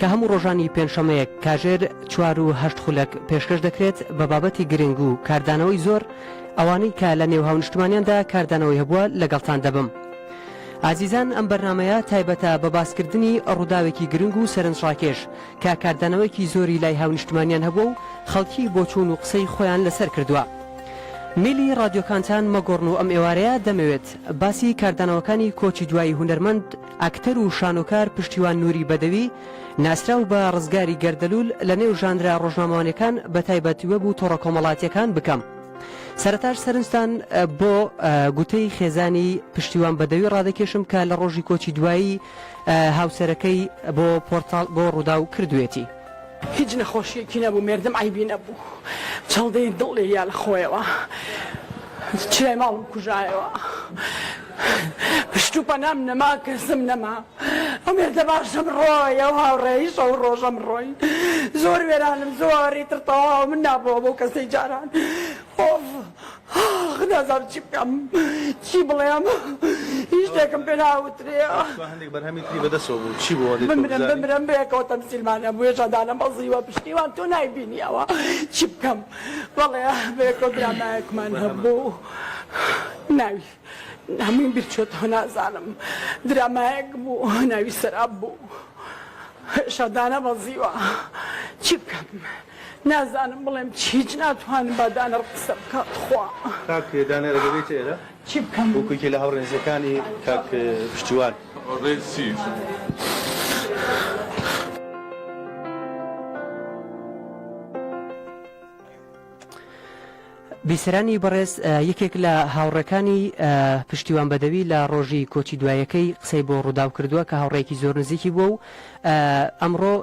کە هەموو ڕۆژانی پێنجشەمەیەک کاژێر چوار و هەشت خولەک پێشکەش دەکرێت بە بابەتی گرنگ و کاردانەوەی زۆر ئەوانەی کە لە نێو هاونیشتمانیاندا کاردانەوەی هەبووە لەگەڵتان دەبم. ئازیزان ئەم بەرنامەیە تایبەتە بە باسکردنی ڕووداوێکی گرنگ و سەرنجڕاکێش کە کاردانەوەیەکی زۆری لای هاونیشتمانیان هەبووە و خەڵکی بۆچوون و قسەی خۆیان لەسەر کردووە. میلی ڕادیۆکانتان مەگۆڕن و ئەم ئێوارەیە دەمەوێت باسی کاردانەوەکانی کۆچی دوایی هونەرمەند، ئەکتەر و شانۆکار پشتیوان نوری بەدەوی، ناسراو بە ڕزگاری گەردەلوول لە نێو ژانرە ڕۆژنامەوانیەکان بەتایبەت وێب و تۆڕە کۆمەڵاتیەکان بکەم. سەرەتاش سەرنجتان بۆ گوتەی خێزانی پشتیوان بەدەوی ڕادەکێشم کە لە ڕۆژی کۆچی دوایی هاوسەرەکەی بۆ پۆرتاڵ بۆ ڕووداو کردوویەتی. هیچ نەخۆشیەکی نەبوو مێردم عەیبی نەبوو چەڵدەی دڵ لێیا لە خۆیەوە چرای ماڵم کوژایەوە پشت و پەنام نەما کەسم نەما ئەو مێردە باشەم ڕۆی ئەو هاوڕێی شەو ڕۆژەم ڕۆی زۆر وێرانم زۆر ئیتر تەواو من نابەوە بەو کەسەی جاران ئۆف ئاخ نازانم چی بکەم چی بڵێم هیچ شتێکم پێ ناوترێ. تۆ هەندێک بەرهەمی تری بەدەستەوە بوو چی بوو ئەوەندەی تۆ بمرم بزانی؟ بمرم بەیەکەوە تەمسیلمان هەبوو هێشتا دانەبەزیوە پشتیوان تۆ نایبینی ئەوە چی بکەم بەڵێ بەیەکەوە درامایەکمان هەبوو ناوی هەموویم بیر چۆتەوە نازانم درامایەک بوو ناوی سەراب بوو هێشتا دانەبەزیوە چی بکەم. نازانم بڵێم چی هیچ ناتوانم با دانەر قسە بکا تخوا. کاک دانەر ئەگەر بێیتە ئێرە چی بکەم؟ وەکو یەکێ لە هاوڕێ نزیکەکانی کاک پشتیوان. هاوڕێی چی؟ بیسەرانی بەڕێز یەکێک لە هاوڕێکانی پشتیوان بەدەوی لە ڕۆژی کۆچی دوایەکەی قسەی بۆ ڕووداو کردووە کە هاوڕێیەکی زۆر نزیکی بووە و ئەمڕۆ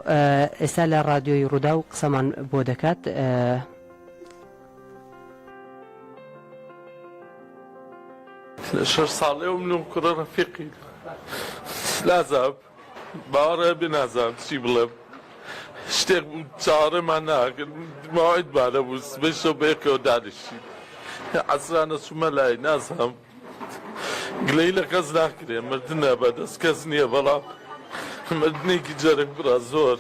ئێستا لە ڕادیۆی ڕووداو قسەمان بۆ دەکات. لە شەش ساڵێ و من و کوڕە ڕەفیقی نازانم باوەڕ هەبێ نازانم چی بڵێم شتێک بوو چاوەڕێمان ناکرد مەوعیدمان هەبوو سبەی شەو بەیەکەوە دانیشتین عەسرانە چوومە لای نازانم گلەیی لە کەس ناکرێ مردنە بە دەست کەس نییە بەڵام مردنێکی جەرگ بڕە زۆر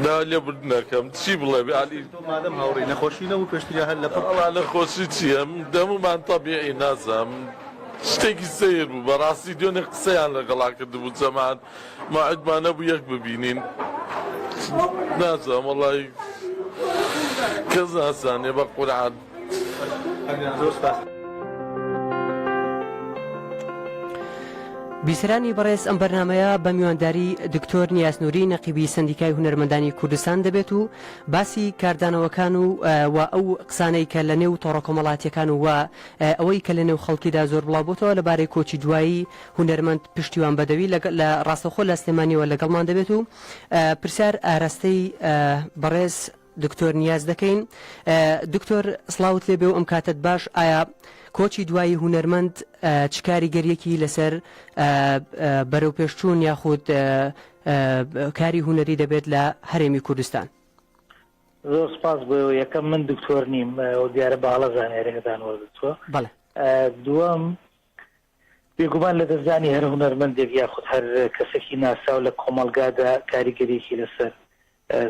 داوای لێبوردن ئەکەم چی بڵێم یانی. تۆ مادەم هاوڕێی نەخۆشی نەبوو پێشتر یا هەر لەپڕ. وەڵا نەخۆشی چییە دەمومان تەبیعی نازانم شتێکی سەیر بوو بەڕاستی دوێنێ قسەیان لەگەڵا کردبوو جەماعەت مەوعیدمان نەبوو یەک ببینین نازانم وەڵای کەس نازانێ بە قورعان. بیسەرانی بەڕێز ئەم بەرنامەیە بە میوانداری دکتۆر نیاز نوری نەقیبی سەندیکای هونەرمەندانی کوردستان دەبێت و باسی کاردانەوەکان و و ئەو قسانەی کە لە نێو تۆڕە کۆمەڵاتیەکان و ئەوەی کە لە نێو خەڵکیدا زۆر بڵاو بۆتەوە لەبارەی کۆچی دوایی هونەرمەند پشتیوان بەدەوی لە ڕاستەوخۆ لە سلێمانیەوە لەگەڵمان دەبێت و پرسیار ئاراستەی بەڕێز دکتۆر نیاز دەکەین. دکتۆر سڵاوت لێبێ و ئەم کاتەت باش، ئایا کۆچی دوایی هونەرمەند چ کاریگەریەکی لەسەر بەرەوپێشچوون یاخود کاری هونەری دەبێت لە هەرێمی کوردستان؟ زۆر سپاس بۆ ئێوە. یەکەم من دکتۆر نیم و دیارە بە هەڵە زانیاریەکەتان وەرگرتووە. بەڵێ. دووەم بێگومان لەدەستدانی هەر هونەرمەندێک یاخود هەر کەسێکی ناسراو لە کۆمەڵگادا کاریگەریەکی لەسەر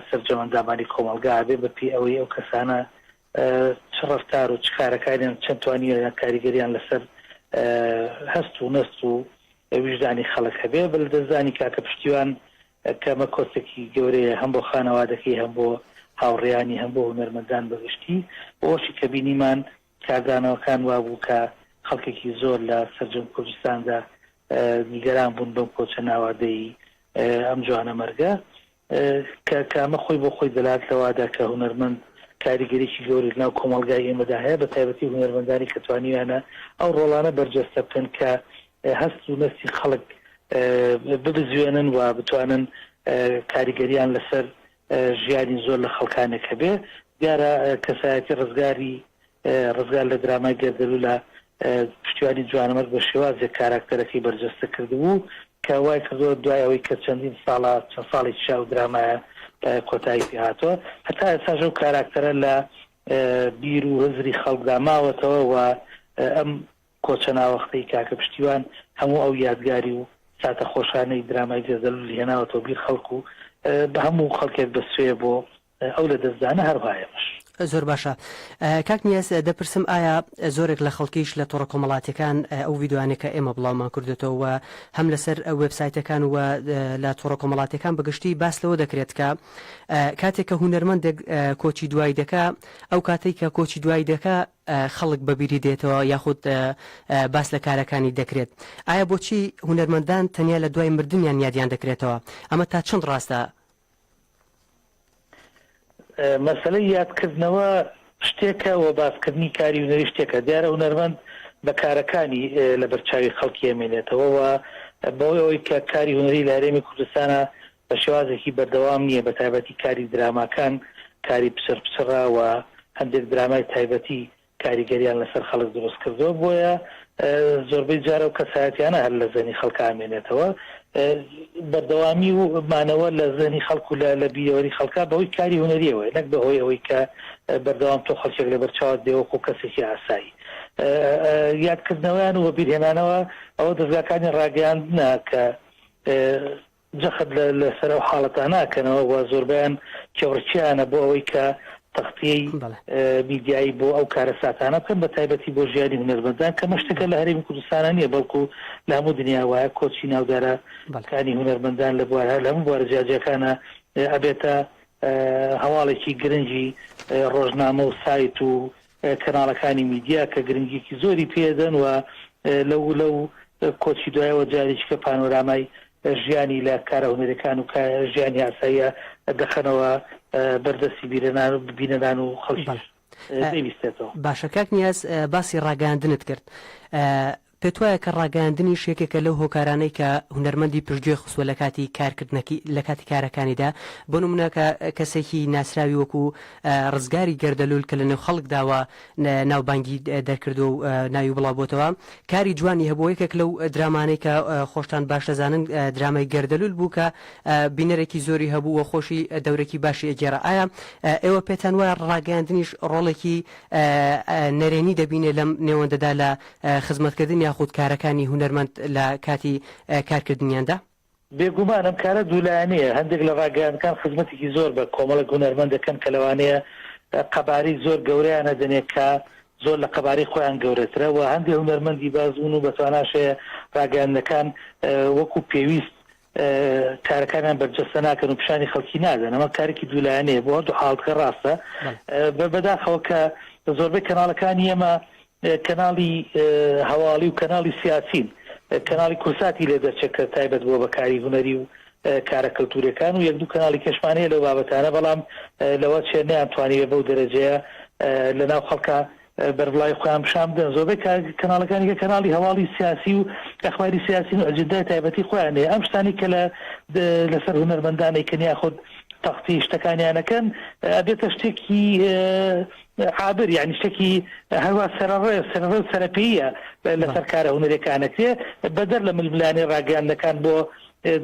سەرجەم ئەندامانی کۆمەڵگا ئەبێ بە پێی ئەوەی ئەو کەسانە چ ڕەفتار و چ کارەکانیان چەند توانیویانە کاریگەریان لەسەر هەست و نەست و ویژدانی خەڵک هەبێ. بە لەدەستدانی کاکە پشتیوان کە ئەمە کۆستێکی گەورەیە هەم بۆ خانەوادەکەی هەم بۆ هاوڕێیانی هەم بۆ هونەرمەندان بەگشتی ئەوەشی کە بینیمان کاردانەوەکان وابوو کە خەڵکێکی زۆر لە سەرجەم کوردستاندا نیگەران بوون بەم کۆچە ناوادەی ئەم جوانەمەرگە کە کە ئەمە خۆی بۆ خۆی دەلات لەوادا کە هونەرمەند کاریگەریی گەورەی لەناو کۆمەڵگای ئێمەدا هەیە بە تایبەتی هونەرمەندانی کە توانیویانە ئەو ڕۆڵانە بەرجەستە بکەن کە هەست و نەستی خەڵک ببزوێنن و بتوانن کاریگەریان لەسەر ژیانی زۆر لە خەڵکانێک هەبێ. دیارە کەسایەتی ڕزگاری ڕزگار لە درامای گەردەلوولە پشتیوانی جوانەمەرگ بە شێوازێک کاراکتەرەکەی بەرجەستە کردبوو کە وای کردووە دوای ئەوەی کە چەندین ساڵە چەند ساڵێکیشە ئەو درامایە کۆتایی پێ هاتووە هەتا ئێستاش ئەو کاراکتەرە لە بیر و هزری خەڵکدا ماوەتەوە و ئەم کۆچە ناوەختەی کاکە پشتیوان هەموو ئەو یادگاری و. ساتە خۆشانەی درامای گەردەلوولی هێناوەتەوە بیر خەڵک و بە هەموو خەڵکێک بەسوێ بۆ ئەو لەدەستدانە هەروەها ئێمەش. زۆر باشە کاک نیاز دەپرسم ئایا زۆرێک لە خەڵکیش لە تۆڕە کۆمەڵاتیەکان ئەو ڤیدیۆیانەی کە ئێمە بڵاومان کردۆتەوە و هەم لەسەر وێبسایتەکان و لە تۆڕە کۆمەڵاتیەکان بەگشتی باس لەوە دەکرێت کە کاتێک کە هونەرمەندێک کۆچی دوایی دەکا ئەو کاتێک کە کۆچی دوایی دەکا خەڵک بەبیری دێتەوە یاخود باس لە کارەکانی دەکرێت ئایا بۆچی هونەرمەندان تەنیا لە دوای مردنیان یادیان دەکرێتەوە ئەمە تا چەند ڕاستە؟ مەسەلەی یادکردنەوە شتێکە و باسکردنی کاری هونەری شتێکە، دیارە هونەرمەند بە کارەکانی لەبەر چاوی خەڵکی ئەمێنێتەوە و بەهۆی ئەوەی کە کاری هونەری لە هەرێمی کوردستانا بە شێوازێکی بەردەوام نییە بە تایبەتی کاری دراماکان کاری پچڕ پچڕە و هەندێک درامای تایبەتی کاریگەریان لەسەر خەڵک دروست کردووە، بۆیە زۆربەی جار ئەو کەسایەتیانە هەر لە زەهنی خەڵکا ئەمێنێتەوە. بەردەوامی و مانەوە لە زەهنی خەڵک و لە بیرەوەری خەڵکا بەهۆی کاری هونەریەوەیە نەک بەهۆی ئەوەی کە بەردەوام تۆ خەڵکێک لەبەر چاوت بێ وەکوو کەسێکی ئاسایی. یادکردنەوەیان و وەبیرهێنانەوە ئەوە دەزگاکانی ڕاگەیاندنە کە جەخت لەسەر ئەو حاڵەتانە ئەکەنەوە و زۆربەیان کێبڕکێیانە بۆ ئەوەی کە تەغتیەی میدیایی بۆ ئەو کارەساتانە بکەن بە تایبەتی بۆ ژیانی هونەرمەندان کە مەشتێکە لە هەرێمی کوردستانە نییە بەڵکو لە هەموو دنیا وایە کۆچی ناودارە کانی هونەرمەندان لە بوارە لە هەموو بوارە جیاجیاکانە ئەبێتە هەواڵێکی گرنگی ڕۆژنامە و سایت و کەناڵەکانی میدیا کە گرنگیەکی زۆری پێدەن و لەو لەو کۆچی دوایەوە جارێکیکە پانۆرامای ژیانی لە کارە هونەریەکان و ژیانی ئاساییە دەخەنەوە بەردەستی بینەران و خەڵکیش دەیبیستێتەوە. باشە کاک نیاز باسی ڕاگەیاندنت کرد پێتوایە کە ڕاگەیاندنیش یەکێکە لەو هۆکارانەی کە هونەرمەندی پشتگوێ خستووە لە کاتی کارکردنەکی لە کاتی کارەکانیدا بۆ نمونە کە کەسێکی ناسراوی وەکو ڕزگاری گەردەلوول کە لە نێو خەڵکدا و ناوبانگی دەرکردووە و ناوی بڵاو بۆتەوە کاری جوانی هەبوو یەکێک لەو درامانەی کە خۆشتان باش دەزانن درامای گەردەلوول بوو کە بینەرێکی زۆری هەبوو و خۆشی دەورێکی باشی ئەگێڕا ئایا ئێوە پێتان وایە ڕاگەیاندنیش ڕۆڵێکی نەرێنی دەبینێ لەم نێوەندەدا لە خزمەتکردن یاخود کارەکانی هونەرمەند لە کاتی کارکردنیاندا؟ بێگومان ئەم کارە دوولایەنەیە، هەندێک لە ڕاگەیاندکان خزمەتێکی زۆر بە کۆمەڵێک هونەرمەند دەکەن کە لەوانەیە قەبارەی زۆر گەورەیان هەدەنێ کە زۆر لە قەبارەی خۆیان گەورەترە و هەندێک هونەرمەندی بازوون و بەتواناش هەیە ڕاگەیاندنەکان وەکو پێویست کارەکانیان بەرجەستە ناکەن و پیشانی خەڵکی نادەن، ئەمە کارێکی دوولایەنەیە بۆ هەردوو حاڵەتەکە ڕاستە، بەداخەوە کە زۆربەی کەناڵەکانی ئێمە کەناڵی هەواڵی و کەناڵی سیاسین، کەناڵی کورساتی لێ دەرچێت کە تایبەت بووە بە کاری هونەری و کارە کەلتوریەکان و یەک دوو کەناڵی کەشمان هەیە لەو بابەتانە، بەڵام لەوە چێ نەیانتوانیوێ بەو دەرەجەیە لەناو خەڵکا بەربڵاوی خۆیان پیشان بدەن. زۆربەی کەناڵەکانی کە کەناڵی هەواڵی سیاسی و ئەخباری سیاسین و ئەجندای تایبەتی خۆیان هەیە. ئەم شتانەی کە لە لەسەر هونەرمەندان ئەیکەن یاخود تەختی شتەکانیان ئەکەن ئەبێتە شتێکی عابر یانی شتێکی هەروا سەرەڕێ سەرەڕێ و سەرەپێیە لەسەر کارە هونەریەکان ئەکرێ بەدەر لە ململانێ ڕاگەیاندنەکان بۆ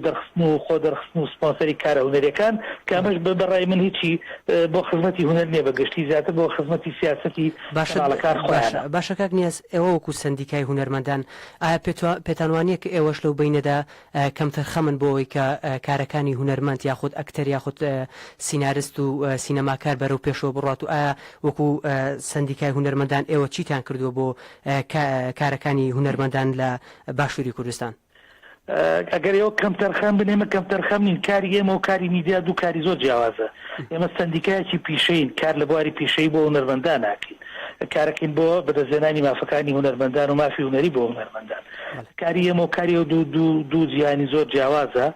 دەرخستن و خۆ دەرخستن و سپۆنسەری کارە هونەریەکان کە ئەمەش بە ڕای من هیچی بۆ خزمەتی هونەر نیە بە گشتی زیاتر بۆ خزمەتی سیاسەتی باشە کەناڵەکان باشە خۆیانە. باشە کاک نیاز ئێوە وەکو سەندیکای هونەرمەندان ئایا پێتان وانیە کە ئێوەش لەو بەینەدا کەمتەرخەمن بۆ ئەوەی کە کارەکانی هونەرمەند یاخود ئەکتەر یاخود سینارست و سینەماکار بەرەو پێشەوە بڕوات و ئایا وەکو سەندیکای هونەرمەندان ئێوە چیتان کردووە بۆ کارەکانی هونەرمەندان لە باشووری کوردستان؟ ئەگەر ئێوە کەمتەرخەم بن، ئێمە کەمتەرخەم نین، کاری ئێمە و کاری میدیا دوو کاری زۆر جیاوازە، ئێمە سەندیکایەکی پیشەیین، کار لە بواری پیشەیی بۆ هونەرمەندان ناکەین، کارەکەین بۆ بەدەستهێنانی مافەکانی هونەرمەندان و مافی هونەری بۆ هونەرمەندان. کاری ئێمە و کاری ئەو دوو جیهانی زۆر جیاوازە،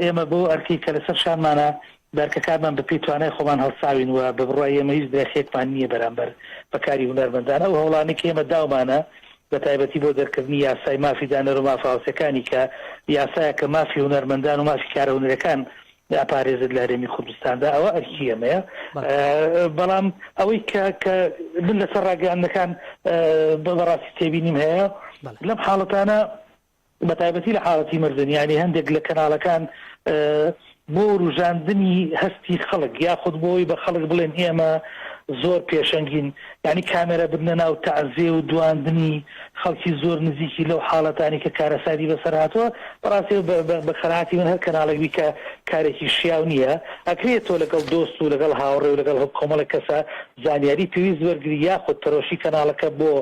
ئێمە بەو ئەرکەی کە لەسەر شانمانە بە ئەرکەکانمان بەپێی توانای خۆمان هەڵساوین و بە بڕوای ئێمە هیچ درەخێکمان نییە بەرامبەر بە کاری هونەرمەندان، ئەو هەوڵانەی کە ئێمە داومانە بە تایبەتی بۆ دەرکردنی یاسای مافی دانەر و مافە هاوسێکانی کە یاسایەکە مافی هونەرمەندان و مافی کارە هونەرەکان ئەپارێزێت لە هەرێمی کوردستاندا ئەوە ئەرکی ئێمەیە بەڵام ئەوەی کە کە من لەسەر ڕاگەیاندنەکان بەڕاستی تێبینیم هەیە لەم حاڵەتانە بە تایبەتی لە حاڵەتی مردن یانی هەندێک لە کەناڵەکان بۆ وروژاندنی هەستی خەڵک یاخود بۆی بە خەڵک بڵێن ئێمە. زۆر پێشەنگین یانی کامێرا بردنە ناو تەعزێ و دواندنی خەڵکی زۆر نزیکی لەو حاڵەتانی کە کارەساتی بەسەر هاتووە بەڕاستی بە قەناعەتی من هەر کەناڵێک بی کە کارێکی شیاو نییە ئەکرێ تۆ لەگەڵ دۆست و لەگەڵ هاوڕێ و لەگەڵ کۆمەڵێک کەسا زانیاری پێویست وەرگری یاخود پەرۆشی کەناڵەکە بۆ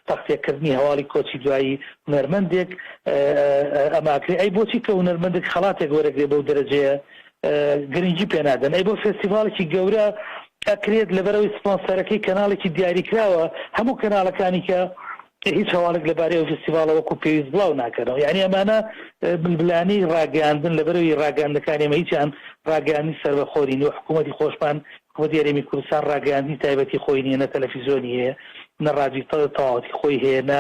تەغتیەکردنی هەواڵی کۆچی دوایی هونەرمەندێک ئەمە ئەکرێ ئەی بۆچی کە هونەرمەندێک خەڵاتێک وەرەگرێ بەو دەرەجەیە گرنگی پێ نادەن ئەی بۆ فێستیڤاڵێکی گەورە ئەکرێت لەبەرئەوەی سپۆنسەرەکەی کەناڵێکی دیاریکراوە هەموو کەناڵەکانی کە هیچ هەواڵێک لەبارەی ئەو فستیڤاڵە وەکو پێویست بڵاو ناکەنەوە یعنی ئەمانە ململانێی ڕاگەیاندن لەبەرەوەی ڕاگەیاندنەکانی ئێمە هیچیان ڕاگەیاندنی سەربەخۆ نین و حکوومەتی خۆشمان حکوومەتی هەرێمی کوردستان ڕاگەیاندنی تایبەتی خۆی نییە نە تەلەفیزیۆنی هەیە نە ڕادیۆی تەواوەتی خۆی هەیە نە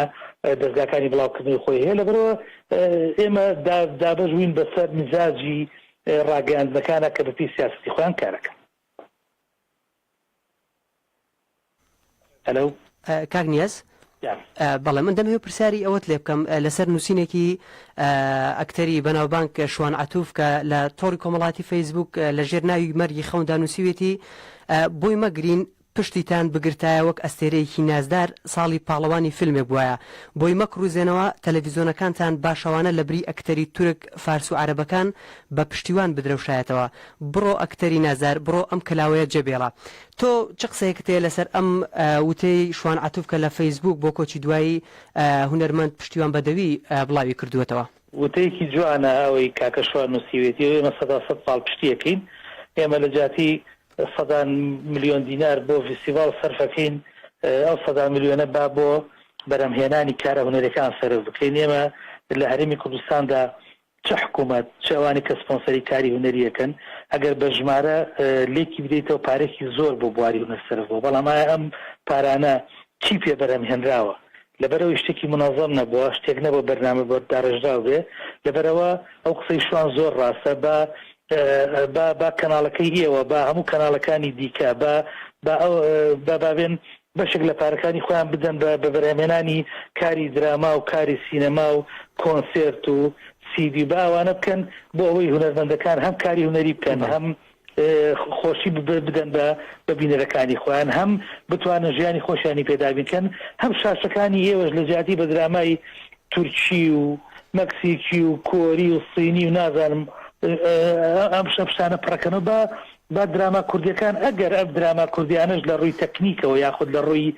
دەزگاکانی بڵاوکردنەوەی خۆی هەیە لەبەرەوە ئێمە دابەش بووین بەسەر میزاجی ڕاگەیاندنەکانە کە بەپێی سیاسەتی خۆیان کارەکەن. هەلۆ. کاک نیاز بەڵێ من دەمەوێت پرسیاری ئەوەت لێ بکەم لەسەر نووسینێکی ئەکتەری بەناوبانگ شوان عەتوف کە لە تۆڕی کۆمەڵاتی فەیسبوک لە ژێر ناوی مەرگی خەوندا نووسیوێتی بۆی مەگرین پشتیتان بگرتایە وەک ئەستێرەیەکی نازدار ساڵی پاڵەوانی فیلمێک بوایە بۆی مەکڕوزێنەوە تەلەڤیزۆنەکانتان با شەوانە لەبری ئەکتەری تورک فارس و عەرەبەکان بە پشتیوان بدرەوشایەتەوە بڕۆ ئەکتەری نازدار بڕۆ ئەم کەلاوەیە جێبێڵە تۆ چ قسەیەکت هەیە لەسەر ئەم وتەی شوان عەتوف کە لە فەیسبووک بۆ کۆچی دوایی هونەرمەند پشتیوان بەدەوی بڵاوی کردووەتەوە؟ وتەیەکی جوانە ئەوەی کاکە شوان نووسیوێتی و ئێمە سەدا سەد پاڵپشتی ئەکەین. ئێمە لە جیاتی سەدان ملیۆن دینار بۆ ڤیستیڤاڵ سەرف ئەکەین، ئەو سەدان ملیۆنە با بۆ بەرهەمهێنانی کارە هونەریەکان سەرف بکەین. ئێمە لە هەرێمی کوردستاندا چ حکومەت، چ ئەوانەی کە سپۆنسەری کاری هونەری ئەکەن، ئەگەر بە ژمارە لێکی بدەیتەوە پارەیەکی زۆر بۆ بواری هونەر سەرف بووە، بەڵام ئایا ئەم پارانە چی پێ بەرهەم هێنراوە؟ لەبەرئەوەی شتێکی مونەزەم نەبووە، شتێک نەبووە بەرنامە بۆ داڕێژراو بێ، لەبەرئەوە ئەو قسەی شوان زۆر ڕاستە، با با با کەناڵەکەی ئێوە، با هەموو کەناڵەکانی دیکە، با با ئەو با با بێن بەشێک لە پارەکانی خۆیان بدەن بە بە بەرهەمهێنانی کاری دراما و کاری سینەما و کۆنسێرت و سیدی با ئەوانە بکەن بۆ ئەوەی هونەرمەندەکان هەم کاری هونەری بکەن هەم خۆشی بدەن بە بە بینەرەکانی خۆیان هەم بتوانن ژیانی خۆشیانی پێ دابین کەن هەم شاشەکانی ئێوەش لە جیاتی بە درامای تورکی و مەکسیکی و کۆری و سینی و نازانم ئەم شتانە پڕەکەنەوە با با دراما کوردیەکان ئەگەر ئەم دراما کوردیانەش لە ڕووی تەکنیکەوە یاخود لە ڕووی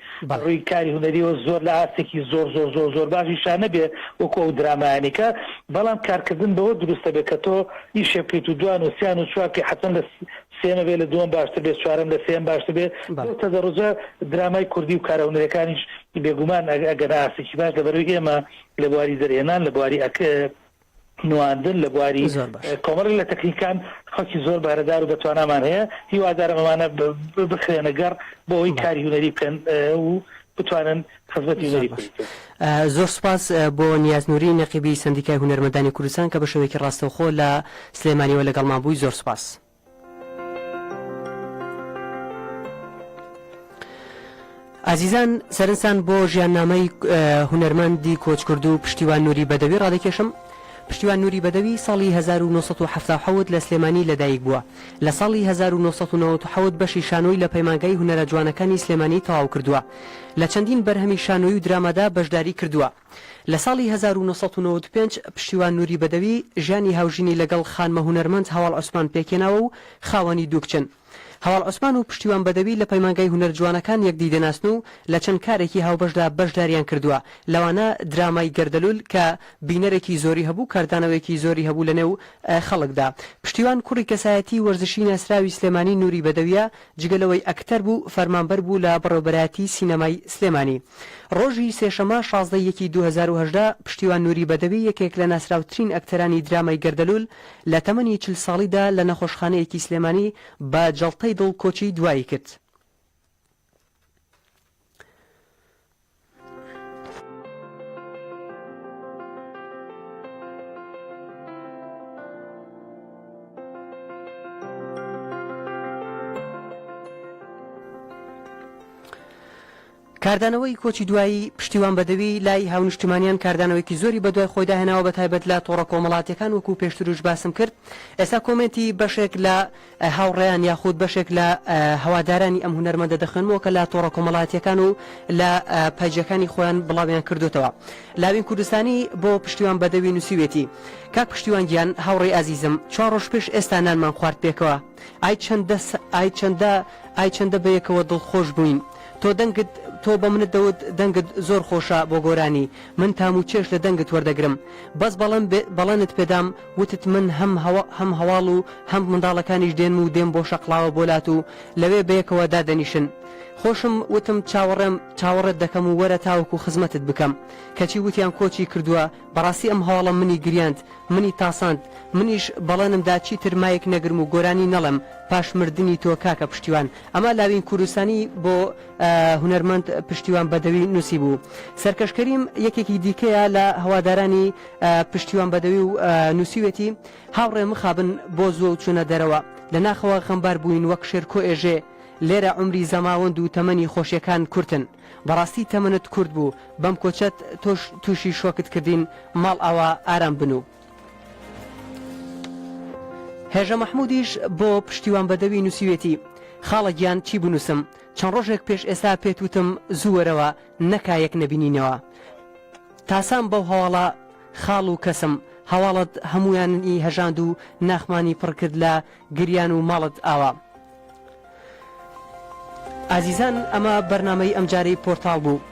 ڕووی کاری هونەریەوە زۆر لە ئاستێکی زۆر زۆر زۆر زۆر باشیشا نەبێ وەکو ئەو درامایانەی کە بەڵام کارکردن بەوە دروستە بێ کە تۆ ئیشێ بکەیت و دوان و سیان و چوار بکەی حەتمەن لە سێمە بێ لە دووەم باشتر بێ چوارەم لە سێیەم باشتر بێ بەو تەدەڕوجە درامای کوردی و کارە هونەریەکانیش بێگومان ئەگەنە ئاستێکی باش لەبەرئەوەی ئێمە لە بواری دەرهێنان لە بواری ئەک نواندن لە بواری زۆر باش. کۆمەڵێک لە تەکنیکان خەڵکی زۆر بەهرەدار و بەتوانامان هەیە هیوادارم ئەمانە بخرێنە گەڕ بۆ ئەوەی بەڵێ. کاری هونەری بکەن و بتوانن خزمەتی زۆر هونەری باش. کوردی بکەن. زۆر سوپاس بۆ نیاز نوری نەقیبی سەندیکای هونەرمەندانی کوردستان کە بە شێوەیەکی ڕاستەوخۆ لە سلێمانیەوە لەگەڵمان بووی زۆر سوپاس. ئازیزان سەرنجتان بۆ ژیاننامەی هونەرمەندی کۆچکردوو پشتیوان نوری بەدەوی ڕادەکێشم. پشتیوان نوری بەدەوی ساڵی 1977 لە سلێمانی لەدایک بووە. لە ساڵی 1997 بەشی شانۆی لە پەیمانگای هونەرە جوانەکانی سلێمانی تەواو کردووە. لە چەندین بەرهەمی شانۆیی و درامادا بەشداری کردووە. لە ساڵی 1995 پشتیوان نوری بەدەوی ژیانی هاوژینی لەگەڵ خانمە هونەرمەند هەواڵ عوسمان پێکهێناوە و خاوەنی دوو کچن. هەواڵ عوسمان و پشتیوان بەدەوی لە پەیمانگای هونەر جوانەکان یەکدی دەناسن و لە چەند کارێکی هاوبەشدا بەشداریان کردووە، لەوانە درامای گەردەلوول کە بینەرێکی زۆری هەبوو کاردانەوەیەکی زۆری هەبوو لەنێو خەڵکدا. پشتیوان کوڕی کەسایەتی وەرزشی ناسراوی سلێمانی نوری بەدەویە، جگە لەوەی ئەکتەر بوو، فەرمانبەر بوو لە بەڕێوەبەرایەتی سینەمای سلێمانی. ڕۆژی سێشەمە 16 یەکی 2018 پشتیوان نوری بەدەوی یەکێک لە ناسراوترین ئەکتەرانی درامای گەردەلوول لە تەمەنی 40 ساڵیدا لە نەخۆشخانەیەکی سلێمانی بە جەڵتەی دڵ کۆچی دوایی کرد. کاردانەوەی کۆچی دوایی پشتیوان بەدەوی لای هاونیشتیمانیان کاردانەوەیەکی زۆری بەدوای خۆیدا هێناوە بەتایبەت لە تۆڕە کۆمەڵاتیەکان وەکو پێشتروش باسم کرد ئێستا کۆمێنتی بەشێک لە هاوڕێیان یاخود بەشێک لە هەوادارانی ئەم هونەرمەندە دەخوێنمەوە کە لە تۆڕە کۆمەڵایەتیەکان و لە پەیجەکانی خۆیان بڵاویان کردوتەوە لاوین کوردستانی بۆ پشتیوان بەدەوی نووسیوێتی کاک پشتیوان گیان هاوڕێی ئازیزم چوار ڕۆژ پێش ئێستا نانمان خوارد پێکەوە ئای چەندە ئای چەندە ئای چەندە بەیەکەوە دڵخۆش بووین تۆ دەنگت تۆ بە منت دەوت دەنگت زۆر خۆشە بۆ گۆرانی من تام و چێژ لە دەنگت وەردەگرم بەس بەڵێن بەڵێنت پێدام وتت من هەم هەم هەواڵ و هەم منداڵەکانیش دێنم و دێم بۆ شەقڵاوە بۆ لات و لەوێ بەیەکەوە دادەنیشن خۆشم وتم چاوەڕێم چاوەڕێت دەکەم و وەرە تاوەکو خزمەتت بکەم کەچی وتیان کۆچی کردووە بەڕاستی ئەم هەواڵە منی گریاند منی تاساند، منیش بەڵێنم دا چیتر مایک نەگرم و گۆرانی نەڵێم پاش مردنی تۆ کاکە پشتیوان. ئەمە لاوین کوردستانی بۆ هونەرمەند پشتیوان بەدەوی نووسیبوو. سەرکەش کەریم یەکێکی دیکەیە لە هەوادارانی پشتیوان بەدەوی و نووسیوێتی، هاوڕێ مخابن بۆ زووە و چوونە دەرەوە لە ناخەوە غەمبار بووین وەک شێرکۆ ئێژێ لێرە عومری زەماوەند و تەمەنی خۆشیەکان کورتن. بەڕاستی تەمەنت کورت بوو بەم کۆچەت تۆش توشی شۆکت کردین ماڵ ئاوا ئارام بنوو. هێژە مەحمودیش بۆ پشتیوان بەدەوی نوسیوێتی، خاڵە گیان چی بنوسم چەند ڕۆژێک پێش ئێستا پێت وتم زوو وەرەوە نەکا یەک نەبینینەوە تاسام بەو هەواڵە خاڵ و کەسم هەواڵت هەموویانی هەژاند و ناخمانی پڕ کرد لە گریان و ماڵت ئاوا. ئازیزان ئەمە بەرنامەی ئەمجارەی پۆرتاڵ بوو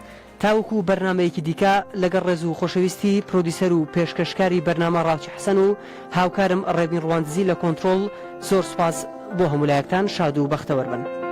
تاوەکو بەرنامەیەکی دیکە لەگەڵ ڕێز و خۆشەویستی پرۆدیسەر و پێشکەشکاری بەرنامە ڕاوچی حەسەن و هاوکارم ڕێبین ڕواندزی لە کۆنترۆڵ زۆر سوپاس بۆ هەموو لایەکتان شاد و بەختەوەر بن.